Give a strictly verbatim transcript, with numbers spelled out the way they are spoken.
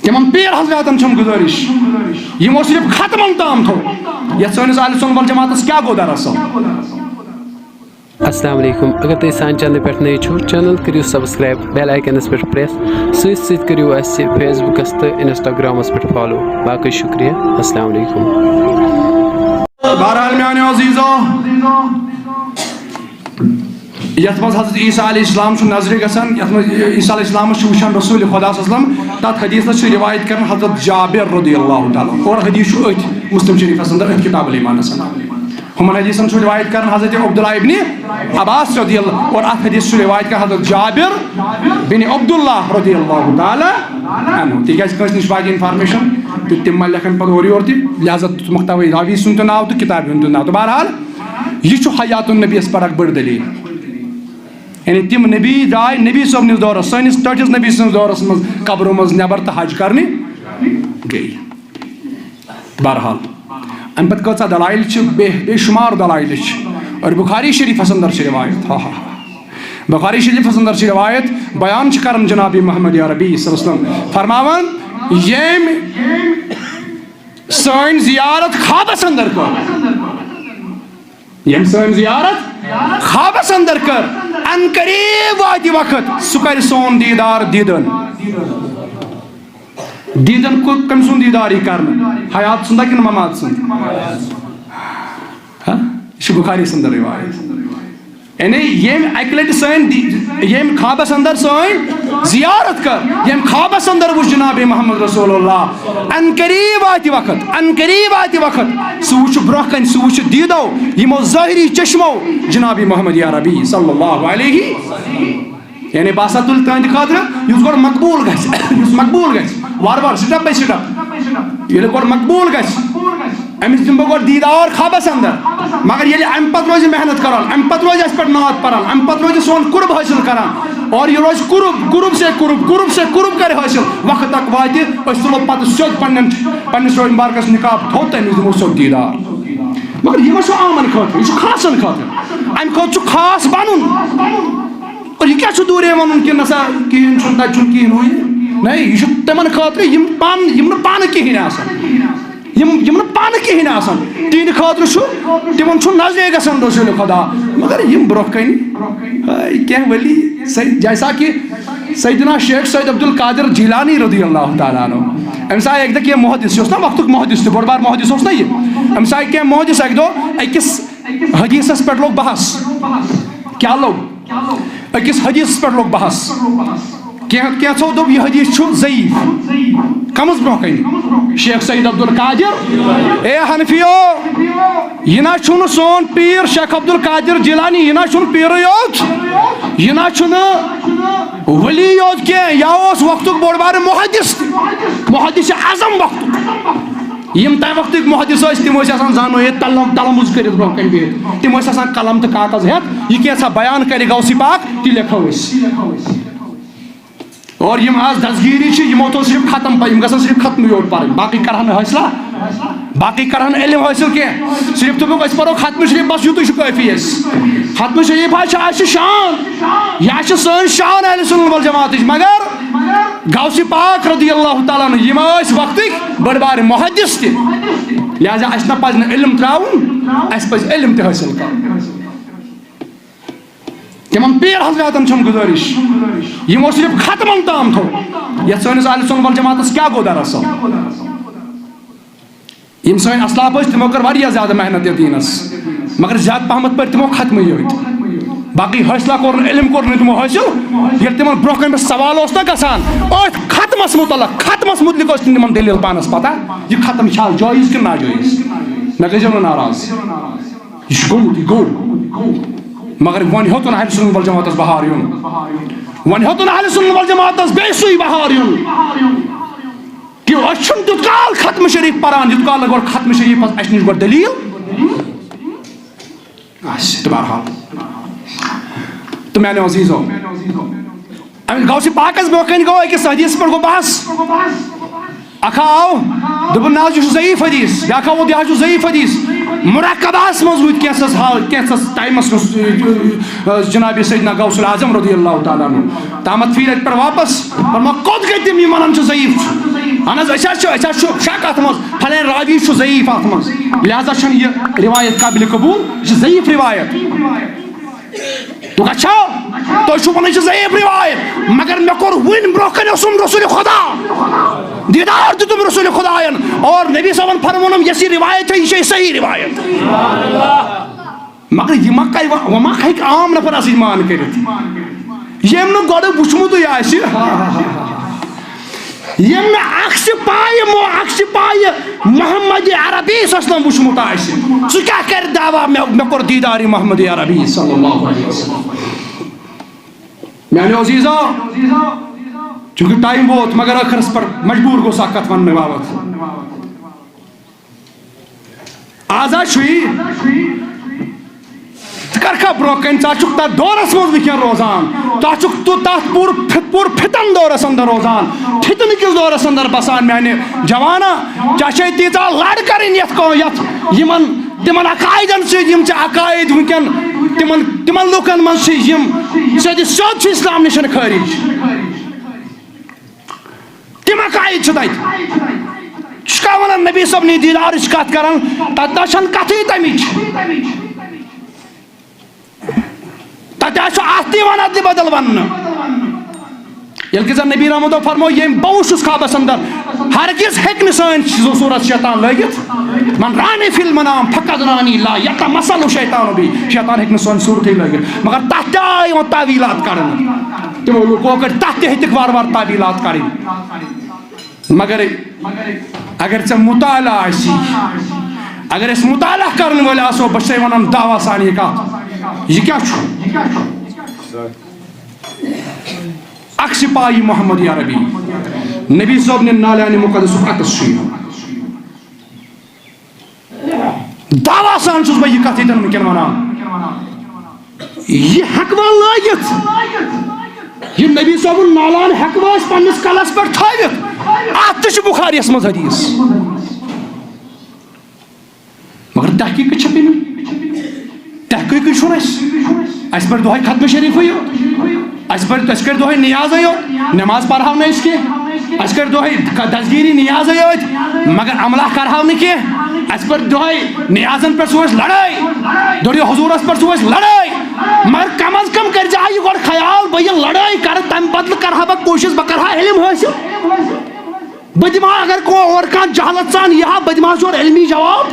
تِمن پیر حضراتن چھم گُزٲرِش، یِمو صرف ختمن تام تھوٚو۔ یتھ سٲنِس اہل سنت والجماعتس کیٛاہ گوٚو دراصل؟ السلام علیکم۔ اگر تُہۍ سانہِ چینلہِ پٮ۪ٹھ نٔوۍ چھِو، چینل کٔرِو سبسکرائب، بیل آیکنس پٮ۪ٹھ پریس، سۭتۍ سۭتۍ کٔرِو اَسہِ فیس بُکس تہٕ انسٹاگرامس پٮ۪ٹھ فالو۔ باقٕے شُکریہ، السلام علیکم۔ بہرحال میانیو عزیزو، یتھ منٛز حضرت عیسیٰ علیہ السلام چھُ نظرِ گژھان، یتھ منٛز عیسیٰ علیہ السلامس چھُ وٕچھان رسول خدا صلی اللہ علیہ وسلم، تتھ حدیثس چھِ روایت کران حضرت جابر رضی اللہ تعالیٰ عنہ۔ اور حدیث چھُ أتھۍ مسلم شریفس اندر، أتھۍ کتاب الایمانس اندر۔ ہُمن حدیثن چھُ روایت کران حضرت عبداللہ ابن عباس رضی اللہ، اور اتھ حدیث چھُ روایت کران حضرت جابر بن عبداللہ رضی اللہ تعالیٰ عنہ۔ تِکیازِ کٲنٛسہِ نِش واتہِ انفارمیشن تہٕ تِم ما لیکھن پتہٕ اورٕ یورٕ تہِ، لہذا دِتُکھ توے راوی سُنٛد تہِ ناو تہٕ کتابہِ ہُنٛد تہِ ناو۔ تہٕ بہرحال، یہِ چھُ حیات النبی یس پرکھ بٔڑ دلیل۔ یعنی تِم نبی درٛاے نبی صٲبنِس دورس، سٲنِس ٹٲٹھِس نبی سٕنٛدِس دورس منٛز قبرو منٛز نٮ۪بر تہٕ حج کرنہِ گٔے۔ بہرحال، امہِ پتہٕ کۭژاہ دلائل چھِ، بے بے شمار دلائل چھِ۔ اور بخاری شریفس اندر چھِ روایت، ہا ہا ہا۔ بخاری شریفس اندر چھِ روایت، بیان چھِ کران جناب محمد عربی صلی اللہ علیہ وسلم فرماوان، ییٚمۍ سٲنۍ زیارت خوابس اندر کٔر، ییٚمۍ سٲنۍ زیارت خوابس اندر کٔر، ان قریب واتہِ وقت، سُہ کرِ سون دیدار دیدن۔ دیدن کو-، کٔمۍ سُنٛد دیدار یی کرنہٕ؟ حیات سُنٛدا کِنہٕ ممات سُنٛد؟ ہا؟ یہِ چھُ بخاری سُنٛد روایت۔ یعنی ییٚمۍ اکہِ لٹہِ سٲنۍ دی-، ییٚمۍ خوابس اندر سٲنۍ زیارت کٔر، ییٚمۍ خوابس اندر وُچھ جناب محمد رسول اللہ، ان قریب واتہِ وقت، ان قریب واتہِ وقت، سُہ وُچھِ برونٛہہ کنہِ، سُہ وُچھِ دیدو، یِمو ظٲہری چشمو جناب محمد عربی صلی اللہ علیہ۔ یعنی بہٕ ہسا تُلہٕ تُہنٛدِ خٲطرٕ یُس گۄڈٕ مقبوٗل گژھِ، یُس مقبوٗل گژھِ، وارٕ وارٕ، step by step۔ ییٚلہِ گۄڈٕ مقبوٗل گژھِ، أمِس دِمہٕ بہٕ گۄڈٕ دیٖدار خوابس اندر۔ مگر ییٚلہِ اَمہِ پتہٕ روزِ محنت کران، اَمہِ پتہٕ روزِ اَسہِ پٮ۪ٹھ نعت پران، اَمہِ پتہٕ روزِ سون قرب حٲصِل کران، اور یہِ روزِ قرب، قرب سے قرب، قرب سے قرب کرِ حٲصِل، وقت تک واتہِ، أسۍ تُلو پتہٕ سیوٚد پننٮ۪ن، پننِس روزِ مبارکس نقاب تھوٚد تہٕ أمِس دِمو سیوٚد دیٖدار۔ مگر یہِ ما چھُ عامن خٲطرٕ، یہِ چھُ خاصن خٲطرٕ۔ اَمہِ خٲطرٕ چھُ خاص بنُن۔ اور یہِ کیٛاہ چھُ دوٗرے وَنُن کہِ نسا کِہیٖنۍ چھُنہٕ، تَتہِ چھُنہٕ کِہیٖنۍ ہُہ یہِ؟ نہ، یہِ چھُ تِمن خٲطرٕ یِم پانہٕ، یِم نہٕ پانہٕ کِہیٖنۍ آسان، یِم، یِم نہٕ پانہٕ کِہیٖنۍ آسان، تِہنٛدِ خٲطرٕ چھُ، تِمن چھُ نظرِ گژھان رسول خدا۔ مگر یِم برونٛہہ کنہِ، ہے، کینٛہہ ولی، سید، جیسا کہ سیدنا شیخ سید عبدالقادر جیلانی رضی اللہ تعالیٰ عنہ، أمِس آیہِ اَکہِ دۄہ کینٛہہ محدث، یہِ اوس نا وقتُک محدث تہِ، بوٚڑ بار محدث اوس نا یہِ، أمِس آیہِ کینٛہہ محدث اَکہِ دۄہ أکِس حدیثس پٮ۪ٹھ لوٚگ بحث۔ کیٛاہ لوٚگ؟ أکِس حدیثس پٮ۪ٹھ لوٚگ بحث۔ کینٛہہ، کینٛژھو دوٚپ، یہِ حدیث چھُ ضعیف۔ کمس برونٛہہ کنہِ؟ شیخ سید عبدالقادر۔ اے حنفیو، یہِ نہ چھُنہٕ سون پیٖر شیخ عبدالقادر جیلانی، یہِ نہ چھُنہٕ پیٖرٕے یوت، یہِ نہ چھُنہٕ ولی یوت کینٛہہ، یہِ اوس وقتُک بوٚڑ بارٕ محدث تہِ، محدث اعظم وقتُک۔ یِم تَمہِ وقتٕکۍ محدث ٲسۍ، تِم ٲسۍ آسان زانو یہِ تلم-، تلمُز کٔرِتھ برونٛہہ کنہِ بِہِتھ۔ تِم ٲسۍ آسان قلم تہٕ کاغذ ہٮ۪تھ، یہِ کینٛژھا بیان کرِ غوث پاک، تہِ لیکھو أسۍ۔ اور یِم آز دستگیٖری چھِ، یِمو تھوٚو صرف ختم پَرُن، یِم گژھن صرف ختمٕے یوت پَرٕنۍ، باقٕے کَرٕہَن نہٕ حٲصلہ، باقٕے کَرٕہَن نہٕ علم حٲصِل کینٛہہ۔ صرف دوٚپُکھ، أسۍ پَرو ختمہٕ شریٖف، بَس یِتُے چھُ کٲفی اَسہِ۔ ختمہٕ شریٖف حظ چھِ اَسہِ شان، یہِ حظ چھِ سٲنۍ شان اہل سنت والجماعتٕچ، مگر غوث پاک رضی اللہ تعالیٰ عنہ، یِم ٲسۍ وقتٕکۍ بٔڑ بارٕ محدث تہِ، لہذا اَسہِ نہ پَزِ نہٕ علم ترٛاوُن، اَسہِ پَزِ علم تہِ حٲصِل کَرُن۔ تِمن پیر حضراتن چھم گزٲرش، یِمو صرف ختمن تام تھوٚو۔ یتھ سٲنِس اہل سنت والجماعتس کیٛاہ گوٚو دراصل؟ یِم سٲنۍ اسلاف ٲسۍ، تِمو کٔر واریاہ زیادٕ محنت یتھ دینس، مگر زیادٕ پہمتھ پٔرۍ تِمو ختمٕے یوت۔ باقٕے حوصلہ کوٚر نہٕ، علم کوٚر نہٕ تِمو حٲصِل۔ ییٚلہِ تِمن برونٛہہ کنہِ پٮ۪ٹھ سوال اوس نہ گژھان أتھۍ ختمس متعلق، ختمس متعلق ٲس نہٕ تِمن دٔلیٖل پانس پتہ، یہِ ختم چھا جٲیز کِنہٕ ناجٲیز۔ مےٚ گٔژھۍزیو نہٕ ناراض۔ یہِ چھُ گوٚمُت، یہِ گوٚو۔ مگر وۄنۍ ہیوٚتُن اہل سنت والجماعتس بہار یُن۔ وۄنۍ ہیوٚتُن اہل سنت والجماعتس بیٚیہِ سُے بہار یُن۔ کہِ أسۍ چھِنہٕ تیُتھ کال ختم شریف پران، یُتھ کال نہٕ گۄڈٕ ختم شریفس اَسہِ نِش گۄڈٕ دٔلیٖل آسہِ۔ تہٕ بہرحال، تہٕ میانیو عزیزو، اَمہِ غوث پاکس برونٛہہ کنہِ گوٚو أکِس حدیثس پٮ۪ٹھ گوٚو بحث۔ اکھ آو، دوٚپُن، نہ حظ، یہِ چھُ ضعیف حدیث۔ بیٛاکھ آو، یہِ حظ چھُ ضعیف حدیث۔ مرکبہس منٛز وُتھ کینٛژھس حال، کینٛژھس ٹایمس منٛز، ٲ، جناب سیدنا غوث الاعظم رضی اللہ تعالیٰ عنہ۔ تامتھ پھیٖرۍ اَتہِ پٮ۪ٹھ واپس، فرموو، کوٚت گٔے تِم، یِم ونان چھِ ضعیف چھُ؟ اہن حظ، أسۍ حظ چھِ، أسۍ حظ چھُ شک اتھ منٛز، فلٲنۍ راوی چھُ ضعیف اتھ منٛز، لہذا چھنہٕ یہِ روایت قابل قبول، یہِ چھِ ضعیف روایت۔ دوٚپُکھ، اچھا، تُہۍ چھِو ونان یہِ چھِ ضعیف روایت، مگر مےٚ کوٚر وُنہِ برونٛہہ کنہِ اوسُم رسول خدا، دیدار دیُتُم رسول خداین، اور نبی صٲبن فرمونم یۄس یہِ روایت چھےٚ، یہِ چھےٚ صحیح روایت۔ مگر یہِ ما کَرِ وۄنۍ، وۄنۍ ما ہیٚکہِ عام نفر اَتھ سۭتۍ مان کٔرِتھ؟ ییٚمۍ نہٕ گۄڈٕ وٕچھمُتٕے آسہِ، ییٚمۍ نہٕ اکھ سِپایہِ مو-، اکھ سِپایہِ محمد عربی صلی اللہ علیہ وسلم وٕچھمُت آسہِ، سُہ کیٛاہ کَرِ دعویٰ مےٚ، مےٚ کوٚر دیٖدارِ محمد عربی صلی اللہ علیہ وسلم؟ میٛانیو عزیٖزو، چوٗنٛکہِ ٹایم ووت، مگر ٲخرس پٮ۪ٹھ مجبوٗر گوٚو سا کتھ وننہٕ باپتھ۔ آز حظ چھُ یی۔ ژٕ کر کھا برونٛہہ کنہِ، ژٕ حظ چھُکھ تتھ دورس منٛز وٕنکیٚن روزان، ژٕ حظ چھُکھ، ژٕ تتھ پوٗرٕ فِ-، پوٗرٕ فِتن دورس اندر روزان، فِتنہٕ کِس دورس اندر بسان۔ میانہِ جوانا، ژےٚ چھے تیٖژاہ لڑ کرٕنۍ یتھ کو-، یتھ یِمن، تِمن عقایدن سۭتۍ، یِم ژےٚ عقاید وٕنکیٚن تِمن، تِمن لُکن منٛز چھِ، یِم سیٚدِ سیوٚد چھِ اسلام نِش خٲرج۔ تِم عقاید چھِ تَتہِ۔ ژٕ چھُکھا وَنان نبی صٲب نہِ دیٖدارٕچ کَتھ کَران؟ تَتہِ نہ چھَنہٕ کَتھٕے تَمِچ۔ تَتہِ حظ چھُ اَتھ تہِ یِوان اَدلہِ بدل وَننہٕ۔ ییٚلہِ کہِ زَن نبی رحمتو فرمو، ییٚمۍ بہٕ وٕچھُس خوابَس اَندَر، ہرگز ہیٚکہِ نہٕ سٲنۍ صوٗرت شیطان لٲگِتھ۔ من رانی فی المنام فقد رانی، لا یتمثل شیطان بی، شیطان ہیٚکہِ نہٕ سٲنۍ صوٗرتٕے لٲگِتھ۔ مگر تَتھ تہِ آے یِوان تعویٖلات کَرنہٕ۔ تِمو لوٗکو کٔرۍ تَتھ تہِ ہیٚتِکھ وارٕ وارٕ تعویٖلات کَرٕنۍ۔ مگر اگر ژےٚ مطالعہ آسی، اگر أسۍ مطالعہ کرن وٲلۍ آسو، بہٕ چھسے ونان دعویٰ سان یہِ کتھ، یہِ کیٛاہ چھُ؟ اکھ سپاہی محمد عربی، نبی صٲب نہِ نالانِ مقدسُک عکس چھُ یہِ۔ دعویٰ سان چھُس بہٕ یہِ کتھ ییٚتٮ۪ن وٕنکٮ۪ن ونان۔ یہِ ہٮ۪کوا لٲگِتھ؟ یہِ نبی صٲبُن نالان ہٮ۪کوا أسۍ پننِس کلس پٮ۪ٹھ تھٲوِتھ؟ اتھ تہِ چھُ بخاریس منٛز حدیث۔ مگر تحقیق چھِ پیٚمٕتۍ۔ تحقیق چھُنہٕ اَسہِ۔ اَسہِ پَرِ دۄہَے ختمہٕ شریٖفٕے یوت۔ اَسہِ پَرِ، اَسہِ کَرِ دۄہَے نیازَے یوت۔ نٮ۪ماز پَرہاو نہٕ أسۍ کینٛہہ۔ اَسہِ کَرِ دۄہَے ک-، دستگیٖری نیازَے یوت۔ مگر عملہ کَرہاو نہٕ کینٛہہ۔ اَسہِ پَرِ دۄہَے نیازَن پٮ۪ٹھ سُہ اَسہِ لڑٲے۔ دۄہَے حضوٗرَس پٮ۪ٹھ سُہ اَسہِ لڑٲے۔ مگر کم از کم کٔرۍ زِ یہِ گۄڈٕ خیال، بہٕ یہِ لڑٲے کَرٕ، تَمہِ بدلہٕ کَرٕ ہا بہٕ کوٗشِش، بہٕ کَرٕ ہا علم حٲصِل۔ بہٕ دِمہٕ ہا، اگر کو-، اورٕ کانٛہہ جہالت سان یی ہا، بہٕ دِمہٕ ہا سورٕ علمی جواب۔